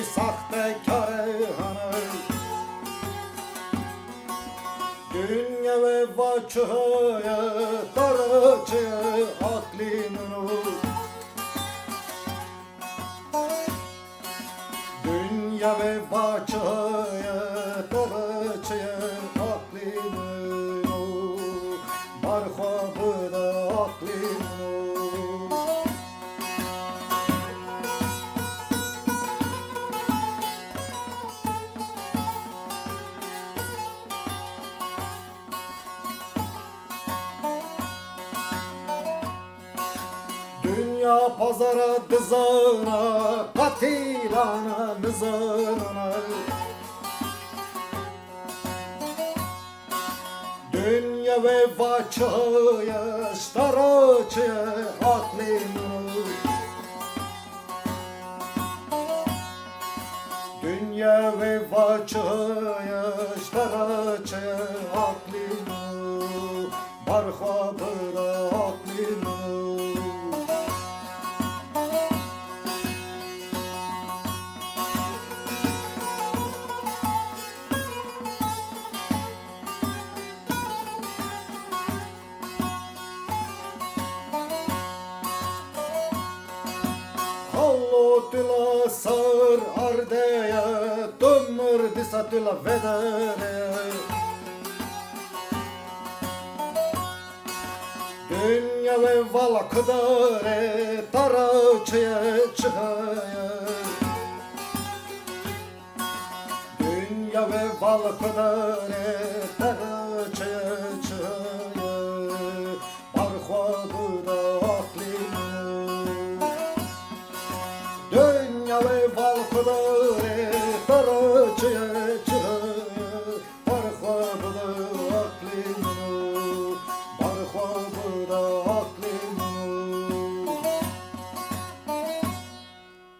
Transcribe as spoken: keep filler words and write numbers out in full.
Saxtekare hene. Dünya ve va çi heye, tara çi ye, aqlî min o. Dünya ve va çi heye, tara çi ye, aqlî min o. Bar xwe bide, aqlî min o. Dünya pazara dizana, qatîlana nizana. Dünya ve va çi heye, ji te re çi ye, aqlî min o. Dünya ve va çi heye, ji te re çi ye, aqlî min o. Bar xwe bide, aqlî min o. Hallo tu la ser erdê ye, tu mir dîsa tu la vedere. Dünya ve vala kudare, tara çi ye, çi heye. Dünya ve vala kudare, tara çi ye, çi heye. Bar xwe bide, aqlî min o. Dünya ve vala kudare,